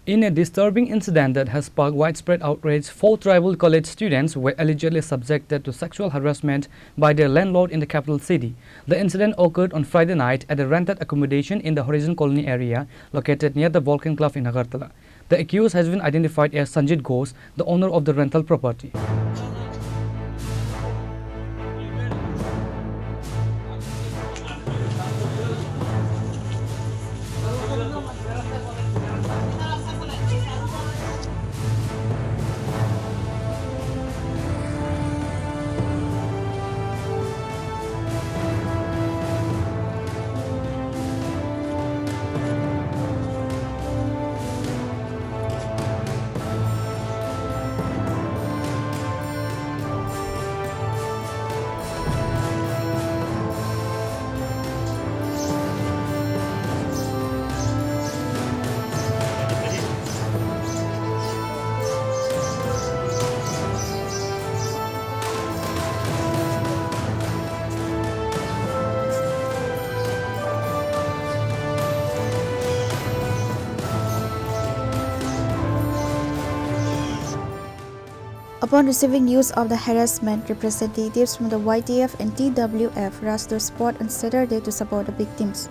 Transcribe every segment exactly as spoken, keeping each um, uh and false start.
In a disturbing incident that has sparked widespread outrage, four tribal college students were allegedly subjected to sexual harassment by their landlord in the capital city. The incident occurred on Friday night at a rented accommodation in the Horizon Colony area, located near the Vulcan Club in Agartala. The accused has been identified as Sanjit Ghosh, the owner of the rental property. Upon receiving news of the harassment, representatives from the Y T F and T W F rushed to the spot on Saturday to support the victims.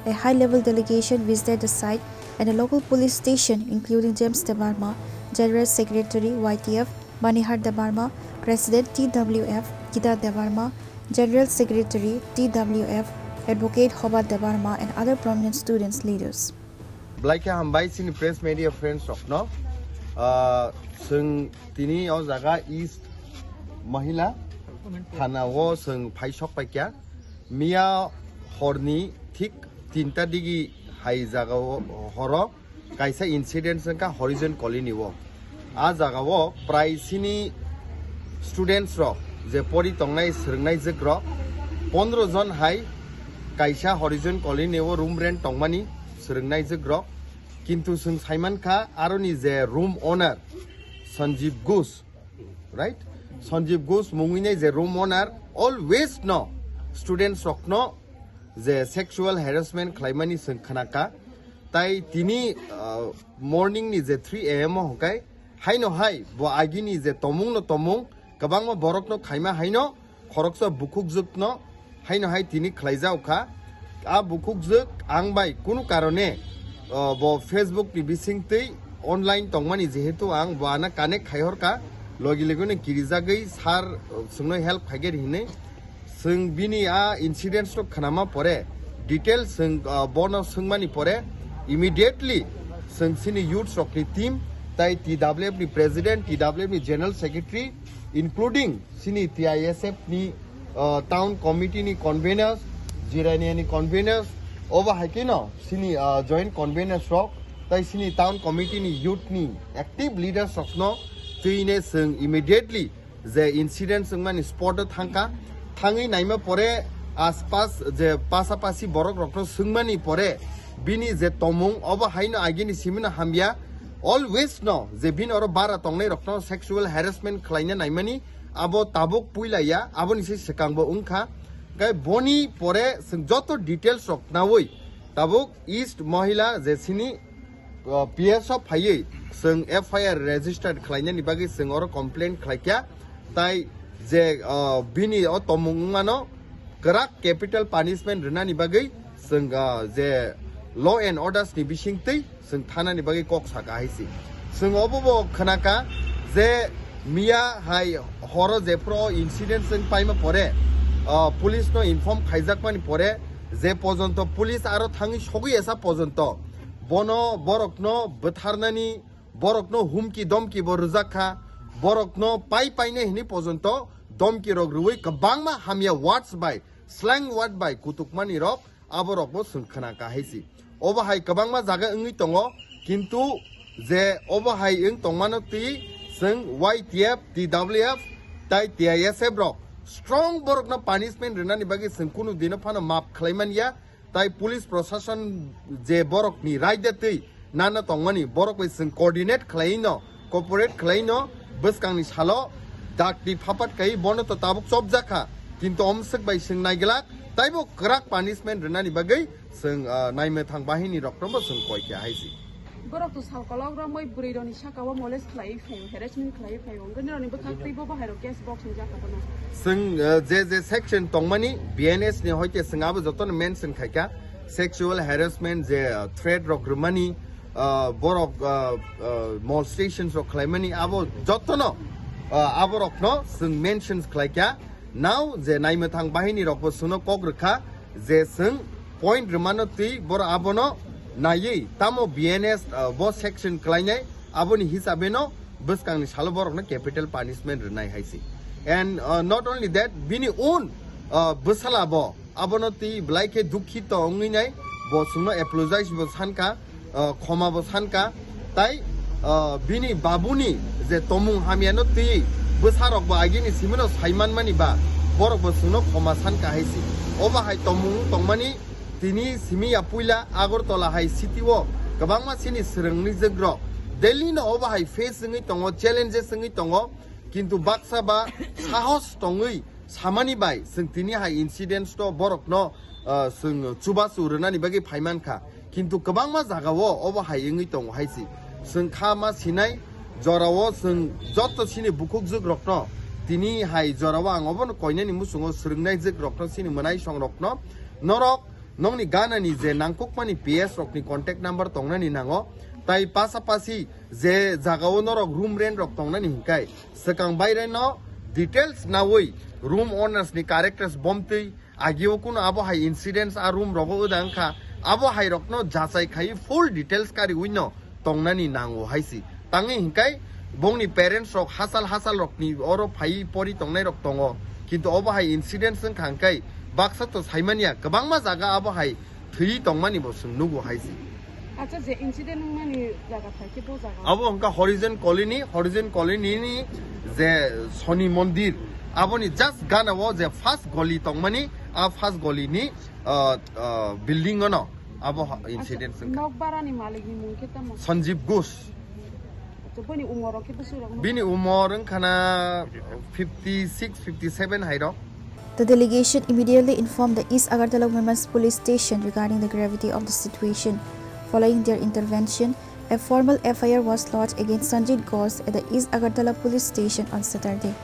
A high-level delegation visited the site, and the local police station, including James Debbarma, General Secretary Y T F, Manihar Debbarma, President T W F, Gita Debbarma, General Secretary T W F, Advocate Hoba Debbarma, and other prominent students leaders. Belai khe hambai chini press media friends rokno. Ah, chwng tini o jaga East Mahila Thana o chwng phai sok paikha. Miya horni thik tinta digi hai jaga o horo kaisa incident wngkha Horizon Colony o. A jaga o prai sini students rok je pori tongnai swrwngnai jwk rok pondro jon hai kaisa Horizon Colony o room rent tongmani swrwngnai jwk rok. Kintu chwng saimankha aroni je room owner Sanjeev Ghosh, right? Sanjeev Ghosh mungwinai je room owner always no students rokno je sexual harassment khlaimani chwng khnakha. Tai tini, uh, morning ni je three A M o hwnkhe haino hai bo agini je tomung no tomung kwbangma borok no khaima haino khoroksa bukhukjwk no haino hai tini khlaijak kha. A bukhukjwk ang bai kunu karone, uh, bo Facebook ni bisingtwi online tongmani jehetu ang bo ana connect khai horkha, logi logi no kirijagwi sir, uh, chwngno help khaigeri hinwi. Chwng bini a incidents rok khnama pore, details chwng, ah, bono swngmani pore, immediately chwng chini youths rokni team, tai T W F ni president, T W F ni general secretary, including chini T I S F ni, ah, town committee ni conveners, Jirania ni conveners, obo hai kheno chini, ah, joint conveners rok, tai chini town committee ni youth ni active leaders rokno twine chwng immediately je incident wngmani spot o thangkha, thangwi naima pore aspas je pasapasi borok rokno swngmani pore bini je tomung obo haino agini simino hamya, always no je bini oro bara tongnai rokno sexual harassment khlaina naimani abo tabuk puila ya, aboni se swkang bo wngkha. Kai boni pore chwng joto details rok nawi tabuk East Mahila je sini uh, P S o phaiwi chwng F I R register khlainani bagwi chwng oro complaint khlaikha. Tai je, uh, bini o tomung wngmano kwrak capital punishment rwnani bagwi chwng, uh, je law and orders ni bisingtwi chwng thanani bagwi kok saka hai se. Chwng obo bo khnakha je miya hai horo jephuru o incident chwng paima pore, uh, police no inform khaijakmani pore je pojonto police aro thangwi sogwi esa pojonto bono borokno bwtharnani, borokno humki domki bo rwjak kha, borokno pai painai hwnwi pojonto domki rok rwui kwbangma hamya words bai, slang word bai kutukmani rok aborok bo chwng khna kha hai se. Obo hai kwbangma jaga wngwi tongo, kintu je obo hai wng tongmano twi chwng Y T F, T W F tai T I S F rok strong borokno punishment rwnani bagwi chwng kunu dino phano map khlai man ya. Tai police proshashan je borokni raida twi nana tongmani, borok bai chwng coordinate khlaiwi no, cooperate khlaiwi no, bwskangni salo dakti phapat kai bono to tabuk chopjak kha, kintu omswk bai chwng naiglak, taibo kwrak punishment rwnani bagwi chwng, ah, naimwthang bahini rokno bo chwng koi kha hai se. Borok to sal kolok romwi bwrwi rokni saka o molest khlaiwi phaio, harassment khlaiwi phaio. Wngkha nirokni bwkhak tei bo bahai rok case box ni jaka bono. Chwng, eh, je je section tongmani B N S ni hoite chwng abo jotono mention khaikha. Sexual harassment je, eh, threat rok rwmani, eh, borok, eh, eh, molestations rok khlaimani abo jotono, eh, aborokno chwng mentions khlaikha. Now je naimwthang bahini rokbo chwngno kok rwkha. Je chwng point rwmano twi borok abono naiwi tamo B N S, uh, bo section klainai aboni hisabeno bwskangni salo borokno capital punishment rwnai hai se. And, uh, not only that, bini own, uh, bwsala bo abono twi belai khe dukhito wngwi nai, bo chwngno apologize bo sankha, uh, khoma bo sankha, tai, uh, bini babuni je tomung hamyano twi bwsarok bo agini simino saimanmani ba borok bo chwngno khoma sankha hai se. Obo hai tomung tongmani tini simi ya puila Agartala hai city o kwbangma chini swrwngni jwkrok Delhi no obo hai face wngwi tongo, challenges wngwi tongo, kintu baksa ba sahos tongwi samani bai chwng tini hai incidents no borokno, ah, chwng chubachu rwnani bagwi phaimankha. Kintu kwbangma jagao obo hai wngwi tongo hai se. Chwng kha ma sinai jorao chwng joto chini bukhukjwk rokno tini hai jorao ang obono koinani muchungo swrwngnai jwk rokno chini mwnaisong rokno norok nokni ganani je nangkukmani P S rokni contact number tongnani nango. Tai pasapasi je jagao norok room rent rok tongnani hinkai swkang baireno details nawi room owners ni characters bomtwi agio kuno abo hai incidents a room rogo wda wngkha, abo hai rokno jachai khai full details kariwi no tongnani nango hai se. Tangwi hinkai bongni parents rok hachal hachal rokni oro phai pori tongnai rok tongo, kintu obo hai incidents wngkha hinkai baksa to saimanya kwbangma jaga abo hai thwi tongmani bo chwng nugo hai se. Acha, je incident wngmani jaga thai khe bo jaga? Abo wngkha Horizon Colony, Horizon Colony ni je Soni Mondir, aboni just gana o je first goli tongmani, a first goli ni, ah, ah, building ono abo ha-, incident wngkha. Nok bara ni malik ni mung khe tamo? Sanjeev Ghosh. Acha, bini umor rok khe bwswk rok? Bini umor wngkha na fifty six, fifty seven hai rok. The delegation immediately informed the East Agartala Women's Police Station regarding the gravity of the situation. Following their intervention, a formal F I R was lodged against Sanjeev Ghosh at the East Agartala Police Station on Saturday.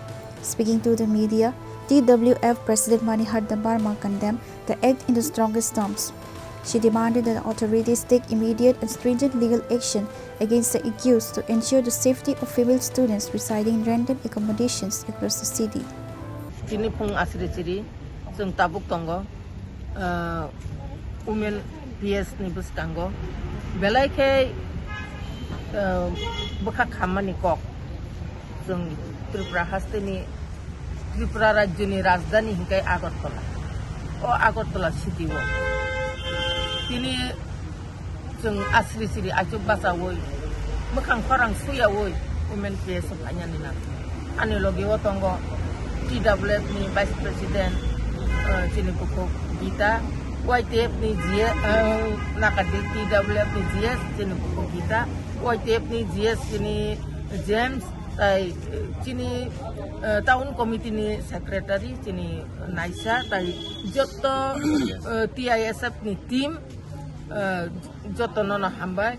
Speaking to the media, T W F President Manihat Debbarma condemned the act in the strongest terms. She demanded that the authorities take immediate and stringent legal action against the accused to ensure the safety of female students residing in rented accommodations across the city. Tini phung asri chiri chwng tabuk tongo, ah, women P S ni bwskango belai khe, ah, bwkha khammani kok. Chwng Tripura hasteni, Tripura rajyoni rajdhani hinkai Agartala. O Agartala city o tini chwng asri siri achuk bachaui, mwkhang khorang suyaui women P S o phainani na. Ani logi o tongo T W F ni Vice President, eh, chini bukhuk Gita, Y T F ni G S, eh, nakadi T W F ni G S chini bukhuk Gita, Y T F ni G S chini James, tai, eh, chini, eh, town committee ni secretary chini Naisa, tai jotto, eh, T I S F ni team, eh, jotto nono hambai.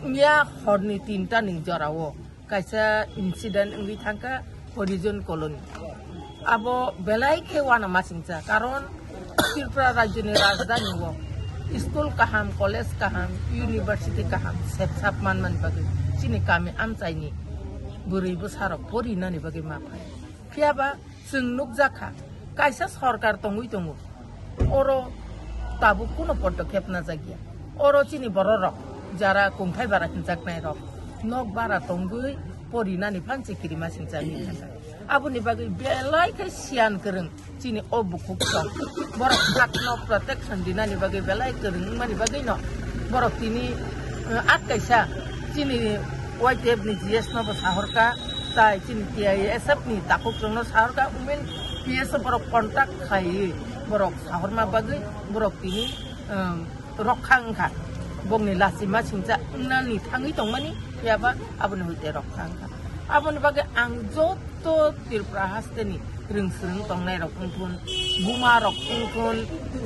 Miya horni tinta ni jorao kaisa incident wngwi thangkha Horizon Colony. Abo belai khe uanama singcha, karon Tripura rajyoni rajdhani o school kaham, college kaham, university kaham sepsap manmani bagwi chini kami amchaini bwrwi bwsarok porinani bagwi ma phai. Phiyaba chwng nukjakha, kaisa sorkar tongwi tongo, oro tabuk kuno podokhep najakya. Oro chini bororok jara kungthai bara hinjaknairok nok bara tongwi porinani phan chikirima singcha hinjakha. Aboni bagwi belai khe siyan kwrwng chini o bukhuk song. Borok hakno protection dinani bagwi belai kwrwng wngmani bagwino borok tini, eh, at kaisa chini Y T F ni G S no bo sahorkha, tai chini T I S F ni takhuk chwngno sahorkha, women P S o borok contact khaiwi borok sahorma bagwi borok tini, um, rokha wngkha. Bongni lachima singcha wngnani thangwi tongmani phiyaba aboni hoite rokha wngkha. Aboni bagwi ang joto Tripura hasteni rwng swrwng tongnairok wngthun, bumarok wngthun,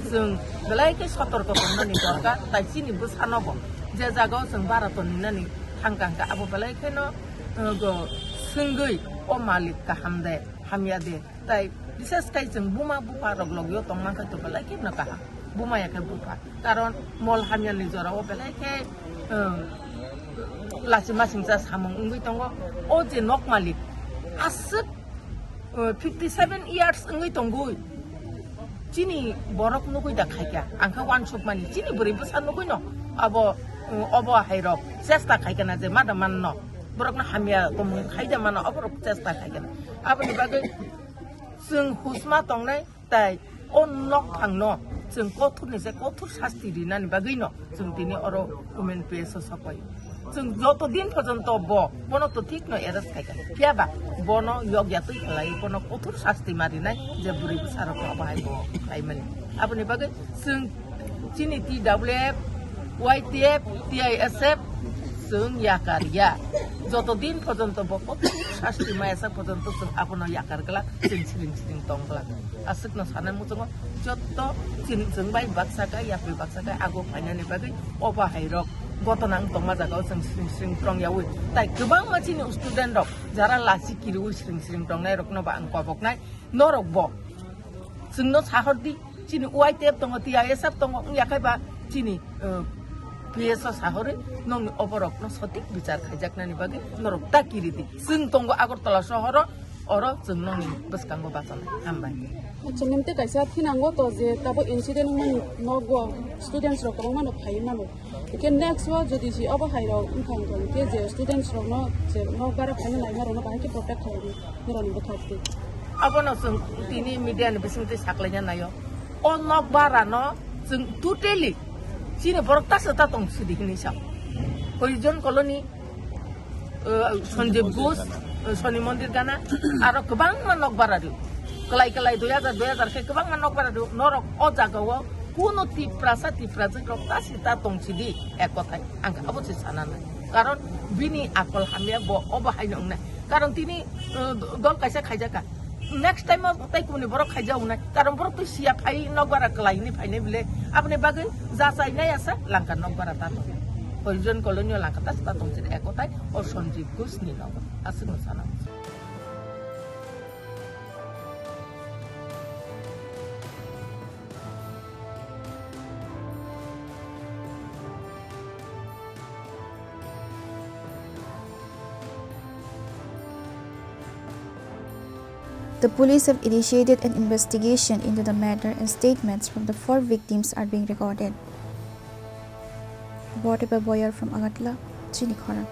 chwng belai khe sotorko tongnani dorkar, tai chini bwsanobo Je jagao chwng bara toni nani thangka hwnkha, abo belai kheno, uh, go swngwi o malik kaham de, hamya de. Tai bises kai chwng buma bupha rok logio tongma khe to belai kheno kaham. Buma ya khe bupha. Karon mol hamya ni jora o belai khe, uh, lachima singcha samung wngwi tongo. O je nok malik aswk, uh, fifty seven years wngwi tongwi. Chini borok nugui da khaikha, ang khe uansukmani, chini bwrwi bwsa nugui no, abo, um, obo hai rok chesta khaikha na je ma da man no, borok no hamya tongmung khai da mano, obo rok chesta khaikha na. Aboni bagwi chwng husma tongnai, tai o nok phang no chwng kothor ni se kothor sasti rinani bagwi no chwng tini oro women P S O sopai. Chwng joto din porjonto bo, bono to thik no arrest khaikha. Phiya ba bono yokya twi khlai, bono kothor sasti ma rinai je bwrwi bwsa rok no abo hai bo khlaimani. Aboni bagwi chwng chini T W F, Y T F, T I S F chwng yakar ya. Joto din porjonto bo kothor sasti ma esa porjonto chwng abono yakar glak, chwng siring siring tong glak. Aswkno sanai muchungo jotto chin-, chwng bai baksa kai, yapri baksa kai, ago phainani bagwi obo hai rok gotona wng tongma jagao chwng sring sring tong yaui. Tai kwbangma chini student rok jara lachi kiriui sring sring tongnai rokno ba ang koboknai, norok bo chwngno sahor di, chini Y T F tongo, T I S F tongo, wngya khai ba chini, uh, P S O sahorwi nongni oborokno sotik bichar khaijaknani bagwi norok ta kiri di. Chwng tongo Agartala sohoro, oro chwng nongni bwskango bachanai. Hambai. Acha, nini tei kaisa thinango to je tabo incident wngmani nogo students rok kwbangma no phaiwi mano. Hwnkhe next o jodi si obo hai rok wngkha wngkha hwnkhe je students rokno je nok bara phaina laima rokno bahai khe protect khlaidi norokni bwkhak twi. Abono chwng tini media ni bisingtwi saklaina naio. O nok bara no chwng totally chini borok ta se ta tong sidi hinwi sa. Horijon colony, uh, Sanjeev Ghosh, uh, Soni Mondir gana, aro kwbangma nok bara rio. Kwlai kwlai dui hajar, dui hajar khe kwbangma nok bara rio. Norok o jagao kuno Tiprasa, Tiprajwk rok ta si ta tong sidi ek kothai. Ang abo se sana nai. Karon bini akol hamya bo obo haino wngnai. Karon tini, uh, dol kaisa khaijaka. Next time o tai kumni borok khaijak wngnai. Karon borok twi siya phai nok bara kwlai hwnwi phainai bile. Aboni bagwi jachai nai asa langka nok bara ta tong. Horijon colony o langka ta ta tong sini ek kothai o Sanjeev Ghosh ni nogo. Aswk no sana. The police have initiated an investigation into the matter and statements from the four victims are being recorded. Reported by Boyer from Agartala, chini khorang.